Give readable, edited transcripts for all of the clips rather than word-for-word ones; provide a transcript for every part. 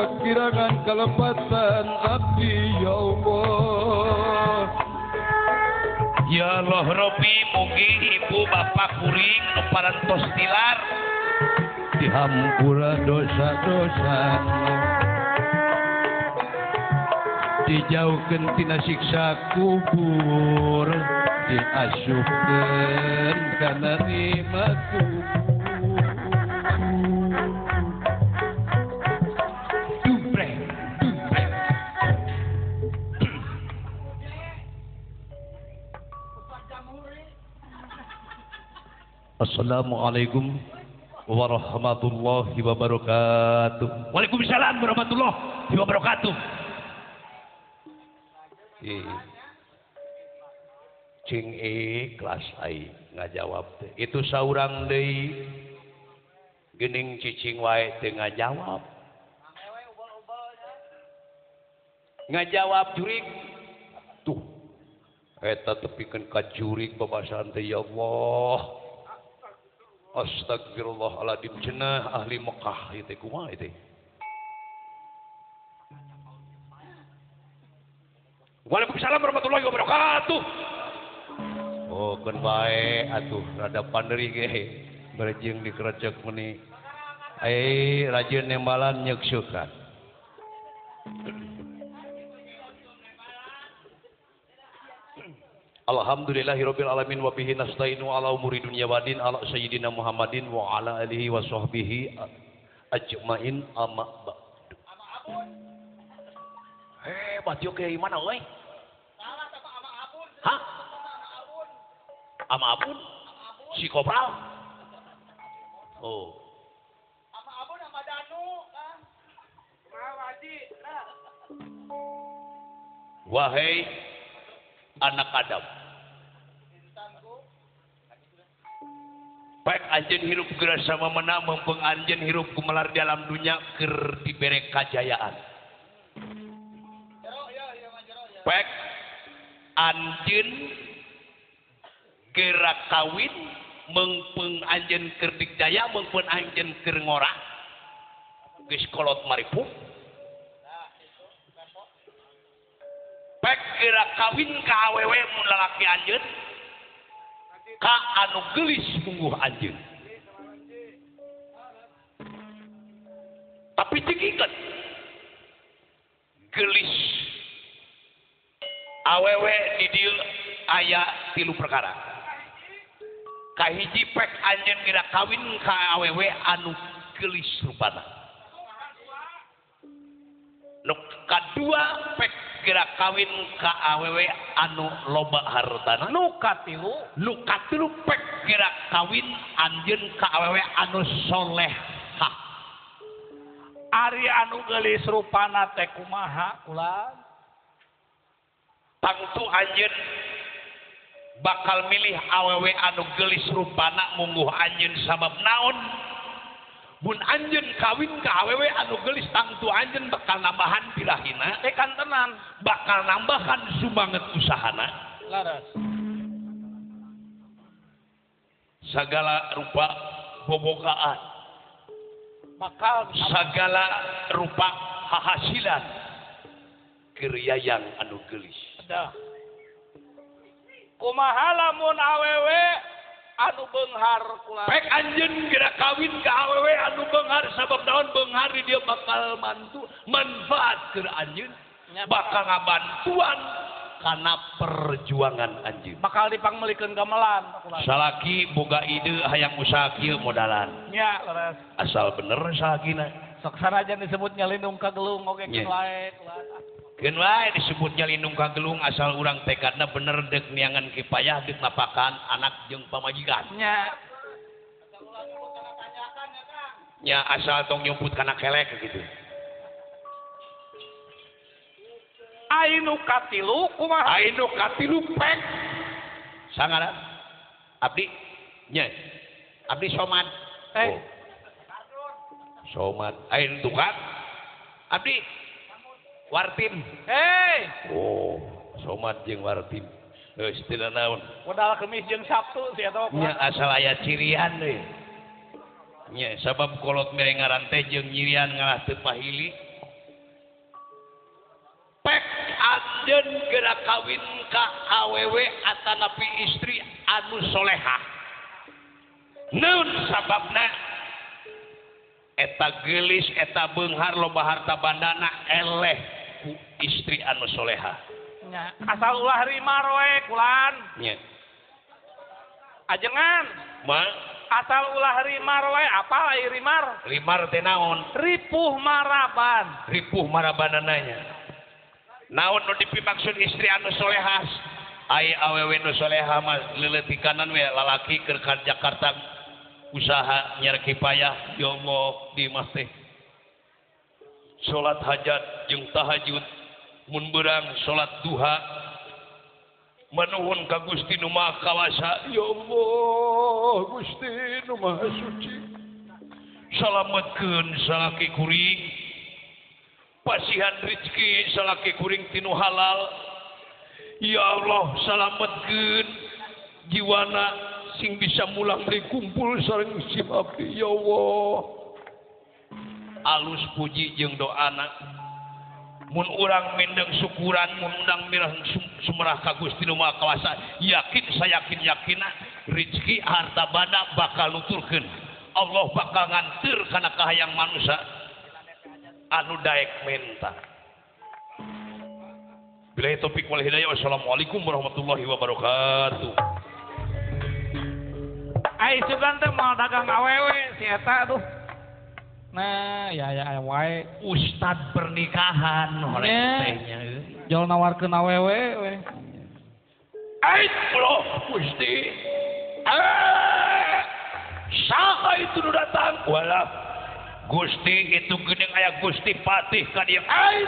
kakirangan kalepatan abdi ya Allah. Ya Allah Robbi mugi ibu bapak kuring nu parantos tilar dihampura dosa-dosa dijauhkeun tina siksa kubur diasupkeun kana nikmat kubur. Dubrek dubrek. Assalamualaikum warahmatullahi wabarakatuh. Waalaikumsalam warahmatullahi wabarakatuh. Cing ikhlas ai ngajawab teh. Itu saurang deui geuning cicing wae teu ngajawab. Ngajawab jurig. Tuh. Eta tepikeun ka jurig babasaan teh ya Allah. Astagfirullahaladzim cenah ahli Mekah ieu teh kumaha ieu teh. Waalaikumsalam warahmatullahi wabarakatuh. Oh keun bae atuh rada panderi ge berjing dikerecek meni. Ai rajin nembalan nyeuksukan. Alhamdulillahirabbil alamin wa bihi nasta'inu ala umuri dunya waddin ala sayyidina Muhammadin wa ala alihi wa sahbihi ajmain amma ba'du. Hebat yo ke mana euy? Salah sama ama abun. Hah? Ama abun? Si Kopral? Oh. Ama abun ama Danu, Kang. Kumaha Haji? Wahai anak Adam. Baik anjeun hirup geura sama mena mumpung anjeun hirup gumelar di alam dunya keur dibere kajayaan. Baik anjeun geura kawin mengpeng anjeun keur dikjaya mengpeng anjeun keur ngora geus kolot maripuh. Baik geura kawin ka awewe mun lalaki anjeun ka anu geulis mungguh anjeun. Tapi cik geulis awewe di dieu aya tilu perkara. Kahiji pek anjeun geura kawin ka awewe anu geulis rupana. Nu kadua pek geura kawin ka awewe anu loba hartana. Nu katilu, nu katilu pek geura kawin anjeun ka awewe anu solehah. Ari anu geulis rupana teh kumaha kula? Tangtu anjeun bakal milih awewe anu geulis rupana mungguh anjeun sabab naon? Mun anjeun kawin ka awewe anu geulis tangtu anjeun bakal nambahan pirahina teh kantenan, bakal nambahan sumanget usahana. Laras. Sagala rupa bobogaan, bakal sagala rupa hahasilan keur yayang anu geulis. Dah. Kumaha lamun awewe anu beunghar kula? Pek anjeun geura kawin ka awewe anu beunghar sabab naon beunghar di dieu bakal mantu manfaat keur anjeun, bakal ngabantuan kana perjuangan anjeun. Bakal dipangmeulikeun gamelan kula. Salaki boga ide hayang usaha kieu modalan. Nya leres. Asal bener salakina. Sok sanajan disebut nyalindung ka gelung oge keun wae kula. Keun wae disebut nyalindung ka gelung asal urang tekadna bener deuk neangan kipayah deuk napakan anak jeung pamajikan. Nya. Nya asal tong nyumput kana kelek gitu. Ai nu katilu kumaha? Ai nu katilu pek. Sangara abdi nya. Abdi somad. Eh. Oh. Somad. Ai nu tukang abdi Wartim. Hei. Oh, somad jeung Wartim. Geus teu naon. Modal Kemis jeung Sabtu sih eta mah. Nya asal aya cirian deui. Nya sabab kolot mere ngaran teh jeung nyirian ngalah teu pahili. Anjeun geura kawin ka awewe atanapi istri anu solehah. Naon sababna? Eta geulis eta beunghar loba harta bandana eleh ku istri anu solehah. Nya, asal ulah rimar we kulan. Nya. Ajengan. Ma asal ulah rimar we, apal ai rimar? Rimar teh naon? Ripuh maraban. Ripuh marabanana nya. Naon nu dipimaksud istri anu solehah? Ai awewe nu solehah mah leuleutikanan we lalaki keur ka Jakarta usaha nyarki payah ya Allah di mah teh. Salat hajat jeung tahajud mun beurang salat duha manuhun ka Gusti nu Maha Kawasa ya Allah Gusti nu Maha Suci salametkeun salaki kuring pasihan rezeki salaki kuring tinu halal ya Allah salametkeun jiwana sing bisa mulang deui kumpul sareng si abdi ya Allah. Alus puji jeung doana mun urang mindeng syukuran mun undang mirah sumerah ka Gusti nu Maha Kawasa yakin sayakin-yakina rezeki harta banda bakal nuturkeun Allah bakal nganteur kana kahayang manusia anu daek menta. Billahi taufik wal hidayah. Wassalamualaikum warahmatullahi wabarakatuh. Ai sugan teh moal dagang awewe si eta tuh. Nah, ya ya wae ustad pernikahan horeng teh nya euy. Jol nawarkeun awewe we. Ai Allah Gusti. Saha itu nu datang? Walah Gusti itu geuning aya Gusti Patih ka dieu. Ai.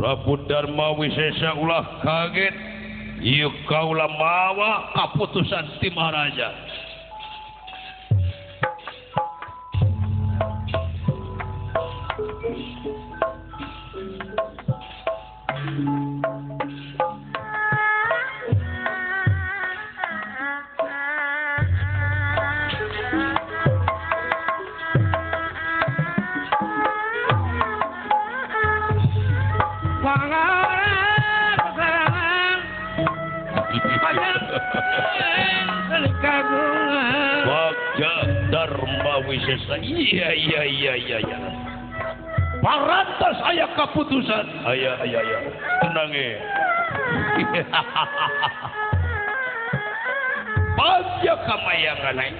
Prabu Dharma Wisesa ulah kaget ieu kaula mawa kaputusan ti Maharaja. Wisesa iya iya iya iya iya parantos aya kaputusan aya aya aya tenang e bagja kamayangan ai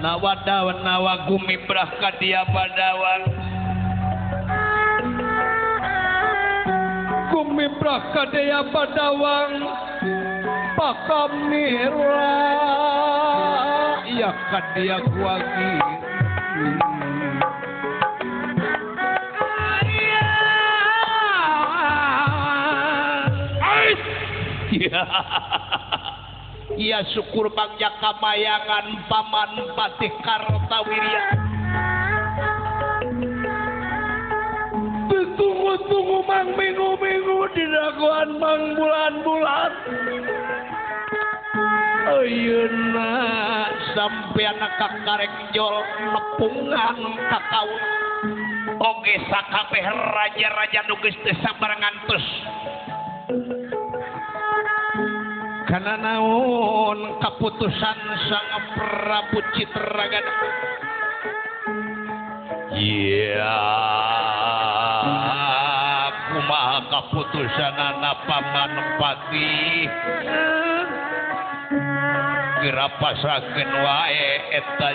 Nawa dawan nawa gumibrah kadia badawang gumibrah kadia badawang pakamira iya kadia kuagi iya. Ia syukur bagja kamayangan paman Patih Kartawirya. Ditunggu-tunggu mang minggu-minggu didagoan mang bulan-bulan. Ayeuna sampean kakarek jol nepungan ka kaula. Oge sakabeh raja-raja nu geus teu sabar ngantos. Kana naon kaputusan Sang Prabu Citragada? Iya, kumaha kaputusanana Paman Patih? Geura pasrahkeun wae eta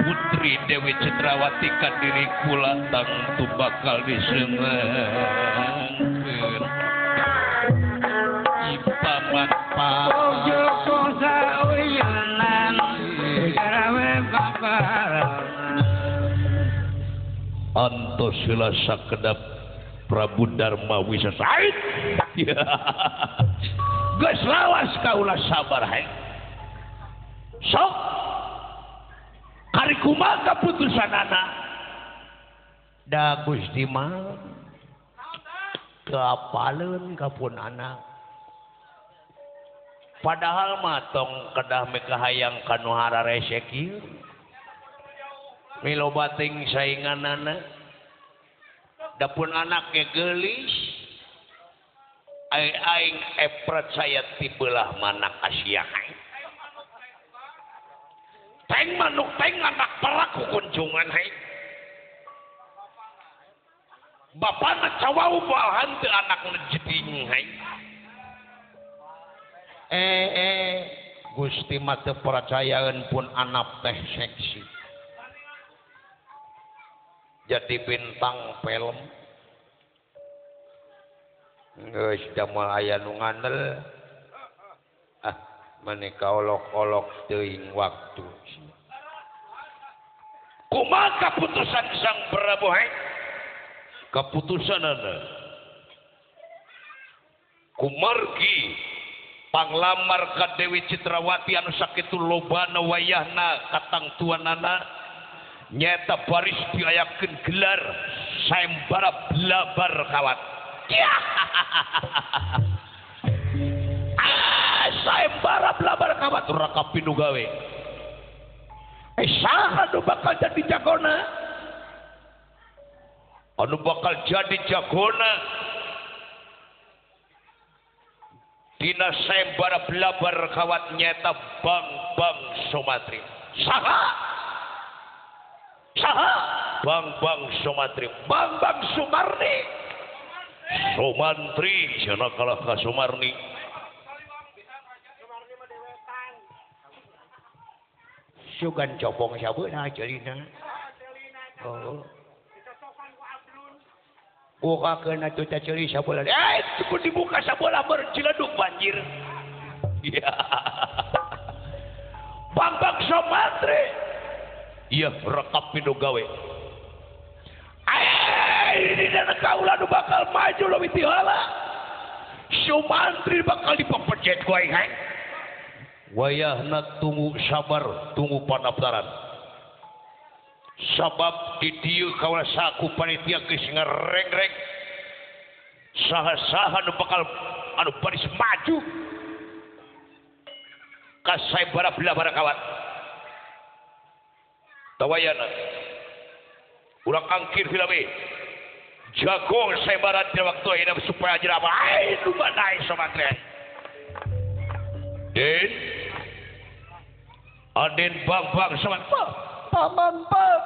Putri Dewi Citrawati ka diri kula tangtu bakal diseungkeun. Paman Antos heula sakedap Prabu Darma Wisesa. Geus lawas kaula sabar hae. Sok kari kumaha kaputusanana? Da Gusti mah teu apaleun ka pun anak. Padahal mah tong kedah mikahayang ka nu hararese kieu. Miloba teuing sainganana. Da pun anak ge geulis. Aing epret saya ti beulah mana ka sia. Teng manuk teng anak perak ku kunjungan hai. Bapana cawau bahan teu anakna jeding hai. Gusti mah teu percayaeun pun anak teh seksi. Jadi bintang film. Geus da moal aya nu ngandel. Ah, maneka olok-olok teuing waktu. Kumaha kaputusan Sang Prabu hai? Kaputusanana kumargi panglamar ka Dewi Citrawati anu sakitu lobana wayahna katangtuanana nyaeta baris diayakeun gelar sayembara blabar kawat. Ah, sayembara blabar kawat raka pinu gawe. Saha anu bakal jadi jagona? Anu bakal jadi jagona dina sayembara blabar kawat nyaeta Bang-Bang Sumatri. Saha? Saha? Bang-Bang Sumatri. Bang-Bang Sumarni. Sumantri cenah kalah ka Sumarni. Sugan copong sabeuna ceulina. Oh. Bukakeun atuh teh ceuli sabeula. Cukup dibuka sabeula berciledug banjir. Iya. Bang-Bang Sumatri. Iya, rekap pinu gawe. Ini dana kaula nu bakal maju leuwih ti heula. Sumantri bakal dipepecet ku aing hae. Wayahna tunggu sabar, tunggu pendaftaran. Sabab di dieu kaula saku panitia geus ngereng-reng. Saha-saha nu bakal anu baris maju ka sayembara blabar kawat. Tawayana urang angkir heula we. Jago sayembara dina waktu ayeuna supaya jelema aing nu badai Sumantri. Den Aden Bang-Bang Sumantri. Paman Pak.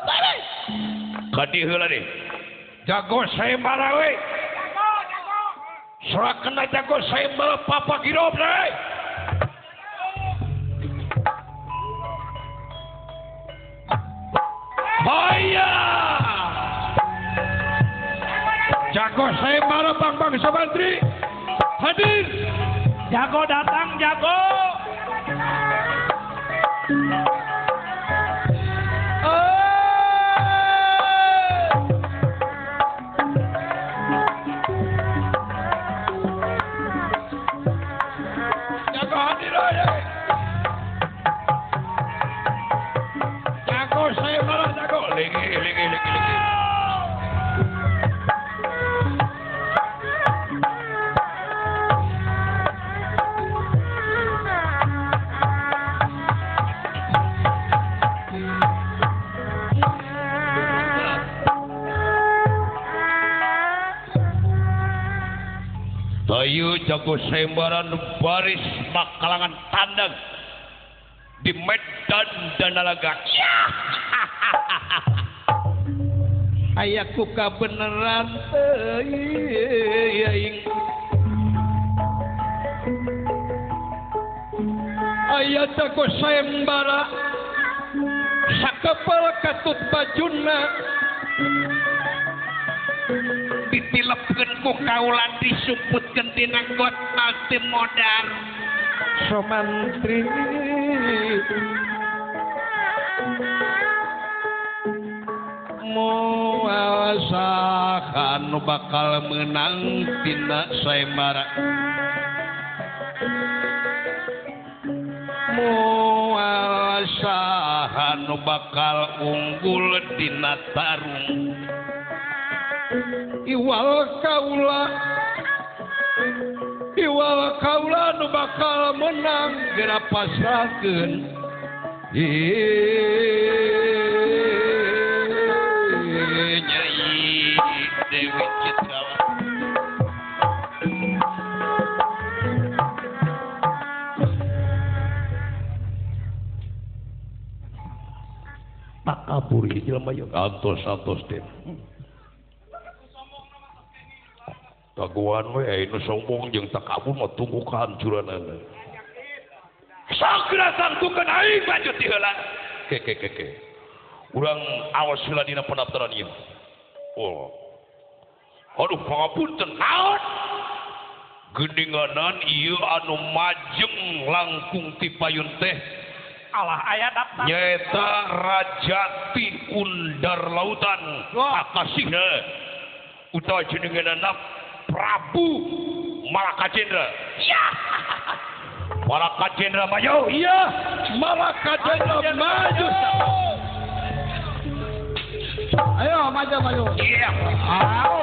Kadi heula deh. Jago sayembara we. Jago, jago. Sorakeun jago sayembara papa girob we. Haya. Jago sayembara Bang-Bang Sumantri hadir. Jago datang, jago. Jago hadir aja. Jago sayembara jago. Lagi, lagi, lagi, lagi. Ayo jago sayembara nu baris makalangan tandang di Medan Danalaga. Aya ku kabeneran teuing. Aya jago sayembara sakepel katut bajuna ditilepkeun ku kaula disumputkeun tina got teu modar Somantri moal saha nu bakal menang tina sayembara moal saha nu bakal unggul dina tarung iwal kaula nu bakal menang geura pasrahkeun Nyai Dewi Citrawati. Takabur ieu jelema ieu antos-antos teh. Kaguan we nu sombong jeung takabur mah tunggu kehancuranana. Sagera tangtukeun aing maju ti heula. Ke ke ke ke. Urang awas heula dina pendaftaran ieu. Oh. Aduh pangapunten naon? Geuninganan ieu anu majeng langkung ti payun teh. Alah aya daftar. Nyaeta Rajati Undar Lautan. Kakasihna utawa jenenganna Prabu Malakajendra. Ya. Malakajendra maju. Iya, Malakajendra maju. Ayo maju maju. Iya. Ayo.